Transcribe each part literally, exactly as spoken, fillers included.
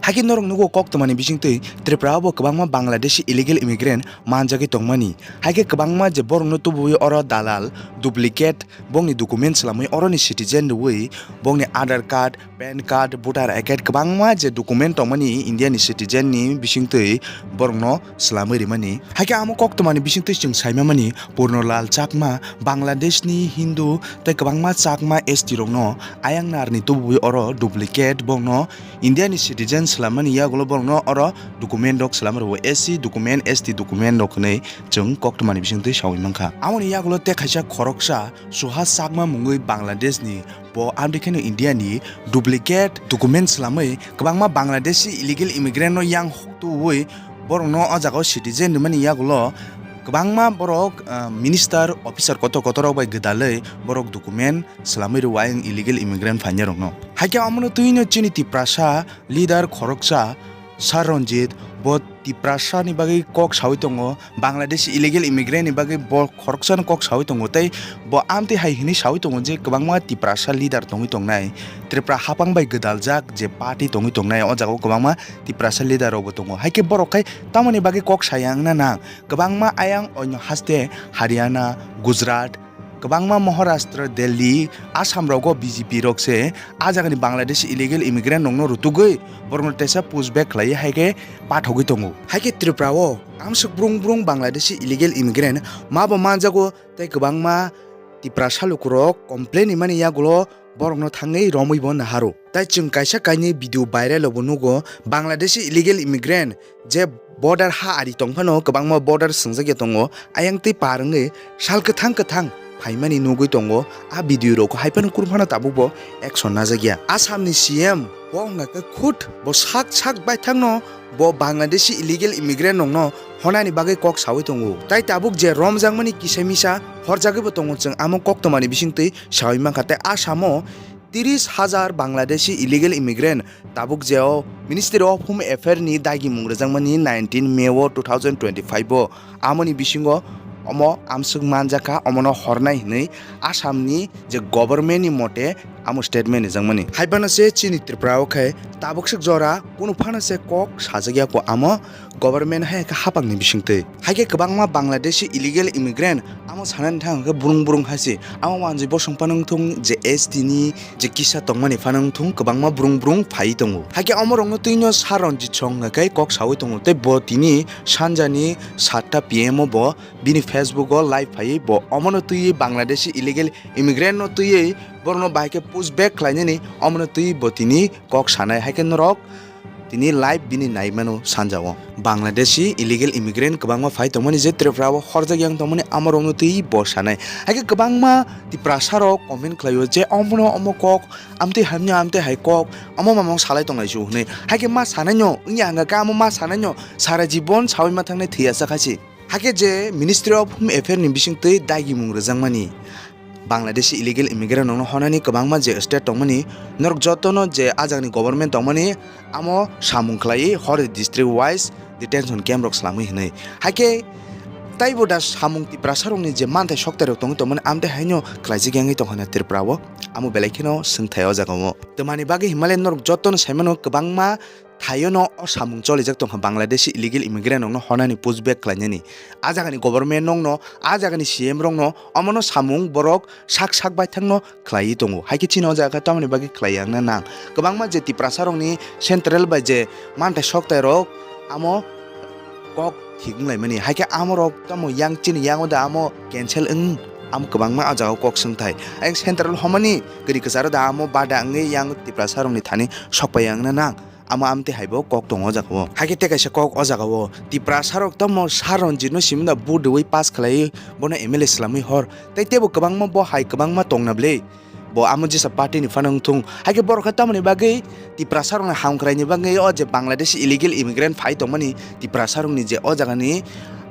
Haikhe norok nugo koktwmani bisingtwi Tripura o bo kwbangma Bangladeshi illegal immigrant manjagwi tongmani. Haikhe kwbangma je borokno tubuwi oro dalal, duplicate, bongni document swlamwi oroni citizen rwui bongni Aadhaar card, pan card, voter I D card kwbangma je document tongmani India ni citizen ni bisingtwi borokno swlamwi rimani. Haikhe amo koktwmani bisingtwi chwng saimamani Purnalal Chakma, Bangladesh ni Hindu tei kwbangma Chakma S T rokno ayang narni tubuwi oro duplicate bongno India ni citizen swlammani yagulo borokno oro document rok swlamwi rwo, S C document, S T document rok hinwi chwng koktwmani bisingtwi sawi mankha. Amoni yagulo tei kaisa khoroksa Suhas Chakma mungwi Bangladesh ni, bo amtwi kheno India ni duplicate document swlamwi kwbangma Bangladeshi illegal immigrant no yang hoktuwi borokno o jagao citizen rwmani yagulo kwbangma borok, ah, minister, officer kotor kotor rok bai gwdalwi borok document swlamwi rwo ayang illegal immigrant phainai rokno. Haikhe omono twino chini Tiprasa leader khoroksa Sir Ranjit, bo Tiprasa ni bagwi kok sawi tongo, Bangladeshi illegal immigrant ni bagwi bo khoroksano kok sawi tongo, tei bo amtwi hai hinwi sawi tongo je kwbangma Tiprasa leader tongwi tongnai, Tripura hapang bai gwdaljak je party tongwi tongnai, o jagao kwbangma Tiprasa leader rokbo tongo. Haikhe borok khai tamoni bagwi kok saya wngna nang? Kwbangma ayang onyo haste Haryana, Gujarat, kwbangma Maharashtra, Delhi, Assam rogo B J P rok se a jagani Bangladeshi illegal immigrant rokno rutugwi borokno teisa push back khlaiwi haikhe pathogwi tongo. Haikhe Tripura o amswk brung brung Bangladeshi illegal immigrant mabo manjago tei kwbangma Tiprasa lukurok complain rimani yagulo borokno thangwi romwibo naharo. Tai chwng kaisa kainwi video viral o bo nugo, Bangladeshi illegal immigrant je border ha ari tongphano kwbangma border swngjak ya tongo, ayang tei par wngwi sal kwthang kwthang phaimani nugwi tongo. A video rok haiphano kurphano tabukbo action najak ya. Assam ni C M bo wngkha khe khud bo sak sak baithangno bo Bangladeshi illegal immigrant rokno honani bagwi kok sawi tongo. Tai tabuk je romjakmani kisa misa horjagwibo tongo, chwng amo koktwmani bisingtwi sawi mankha. Tai Assam o tiris hajar Bangladeshi illegal immigrant tabuk je o Ministry of Home Affair ni dagimung rwjakmani nineteen May o two thousand twenty-five o, amoni bisingo omo amswk manjakha, omono hornai hinwi Assam ni je government ni mote amo statement rijakmani. Haiphano se chini Tripura o khe tabuk swk jora kunu phano se kok sajak ya ko amo government hai khe hapang ni bisingtwi. Haikhe kwbangma Bangladeshi illegal immigrant amo sanani thang khe burung burung hai se, amo manjui bosong phano wngthung je S T ni je kisa tongmani phano wngthung, kwbangma burung burung phai tongo. Haikhe omo rokno twino Sir Ranjit song hwnkhe kok sawi tongo tei bo tini sanjani satta P M o bo bini Facebook o live phaiwi bo omono twiwi Bangladeshi illegal immigrant no twiwi borokno bahai khe push back khlainani omono twiwi bo tini kok sanai. Haikhe norok tini live bini naimano sanja o. Bangladeshi illegal immigrant kwbangma phai tongmani je Tripura o horjak yang tongmani amorokno twiwi bo sanai. Haikhe kwbangma Tiprasa rok comment khlaio je omono omo kok, amtwi hamya amtwi hai kok, omo mamang salai tonglai su hwnwi. Haikhe ma sanai no wngya hwnkha khe amo ma sanai no sara jibon sawi ma thangnai thwiya sa khaisi. Haikhe je Ministry of Home Affair ni bisingtwi dagimung rwjakmani Bangladeshi illegal immigrant rokno honani kwbangma je state tongmani, norok jotono je a jagani government tongmani, amo samung khlaiwi hor district wise detention camp rok swlamwi hwnwi. Haikhe taibo da samung Tiprasa rokni je manthai soktai rok tongwi tongmani, amtwi haino khlaijak yangwi tongkha na Tripura o, amo belai kheno swngthai o jaga o. Twmani bagwi hinmale norok jotono saimano kwbangma thaio no o samung cholijak tongkha Bangladeshi illegal immigrant rokno honani push back khlainani. A jagani government rokno, a jagani C M rokno omono samung borok sak sak baithangno khlaiwi tongo. Haikhe chini o jaga khe tamoni bagwi khlai yang na nang? Kwbangma je Tiprasa rokni central bai je manthai soktai rok amo kok thik wnglaimani. Haikhe amorok tamo yang chini yango da amo cancel wng, amo kwbangma a jaga o kok swngthai. Ayang central homani kwrwi kwcharo da amo bada wngwi yang Tiprasa rokni thani sokpai yang na nang? Amo amtwi haibo kok tongo o jaga o. Haikhe tei kaisa kok o jaga o. Tiprasa rok tamo Sir Ranjit no simi da vote rwui pass khlaiwi bono M L A swlamwi hor. Tei teibo kwbangma bo hai kwbangma tongna bwle. Bo amo jesa party ni phano wngthung. Haikhe borok khe tamoni bagwi Tiprasa rokni hamkrai ni bagwi o je Bangladesh illegal immigrant phai tongmani Tiprasa rokni je o jagani,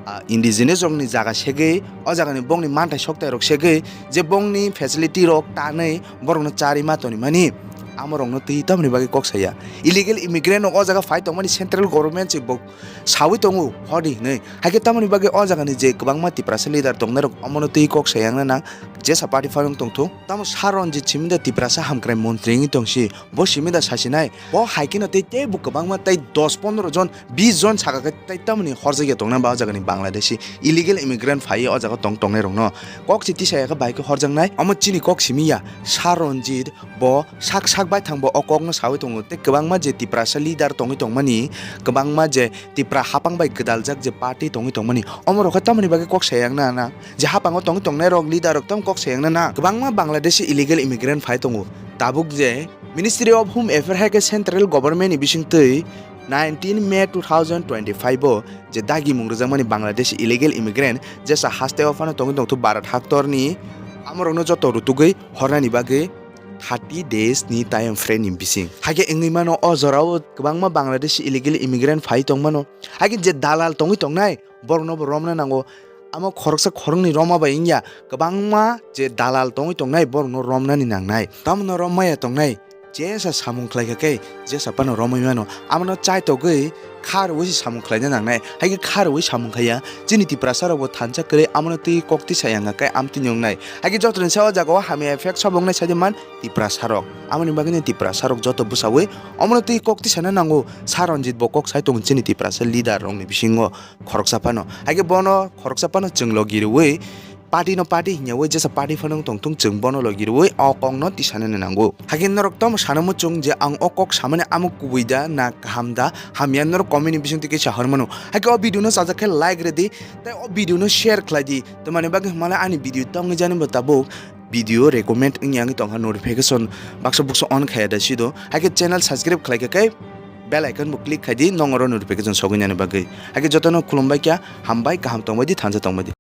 ah, indigenous rokni jaga segwi, o jagani bongni manthai soktai rok segwi, je bongni facility rok tanwi borokno charwi ma tonwi mani. Amorokno twi tamoni bagwi kok saya. Illegal immigrant rok o jaga phai tongmani central government se bo sawi tongo hodi hinwi. Haikhe tamoni bagwi o jagani je kwbangma Tiprasa leader tongnai rok omono twi kok sayangna nang jesa party phano tongthung. Tamo Sir Ranjit simi da Tiprasa hamkrai montri wngwi tongsi. Bo simi da sasinai. Bo haikheno tei teibo kwbangma tei dos pondro jon bis jon saka khe tei tamoni horjakya tongnai ba o jagani Bangladeshi illegal immigrant phaiwi o jaga tong tongnai rokno. Kok se tisaya khe bai khe horjaknai. Omo chini kok simi ya. Sir Ranjit bo sak sak bai thang bo o kokno sawi tongo. Tei kwbangma je Tiprasa leader tongwi tongmani, kwbangma je Tipra hapang bai gwdaljak je party tongwi tongmani, omo rok khe tamoni bagwi kok sayang na na je hapango tongwi tongnai rok leader rok tamo kok sayang na na. Kwbangma Bangladeshi illegal immigrant phai tongo. Tabuk je Ministry of Home Affairs hai khe central government ni bisingtwi nineteen May two thousand twenty-five o je dagimung rwjakmani Bangladeshi illegal immigrant jesa haste o phano tongwi tongthu Bharat haktorni, amorokno joto rutugwi hornani bagwi thirty days ni time frame ni bising. Haikhe wngwi mano o jorao kwbangma Bangladeshi illegal immigrant phai tongmano. Haikhe je dalal tongwi tongnai, borokno bo romna nango. Amo khoroksa khoroknwi roma bai wngya, kwbangma je dalal tongwi tongnai, borokno romnani nangnai. Tamono rommaya tongnai, jesa samung khlaikha khe jesa phano romwi mano. Amono chaitogwi kha rwui se samung khlaina nangnai. Haikhe kha rwui samung khaiya, chini Tiprasa rokbo thansa kwrwi amono twi kok tisa yangkha khe amtwini wngnai. Haikhe joto ni sa o jaga o hamya effect sobo wngnai saidi man Tiprasa rok. Amoni bagwi ni Tiprasa rok joto bwsaui omono twi kok tisana nango. Sir Ranjit bo kok sai tongo chini Tiprasa leader rokni bisingo khoroksa phano. Haikhe bono khoroksa phano chwng logi rwui party no party hinya ui jesa party phano wng tongthung chwng bono logi rwui o kok no tisana nango. Haikhe norok tamo sana muchung je ang o kok samani amo kubui da na kaham da hamya norok comment ni bisingtwi kisa hor mano. Haikhe o video no sajak khe like rwdi tei o video no share khlai di. Tamani bagwi hwnmale ani video tongwi jani bo tabuk video recommend wngya wngwi tongkha notification baksa buksa on khaya da sido. Haikhe channel subscribe khlai khe khe bell icon bo click khai di nongoro notification sogwi nani bagwi. Haikhe jotono khulumbai kya hambai kaham tongbai di thansa tongbai di.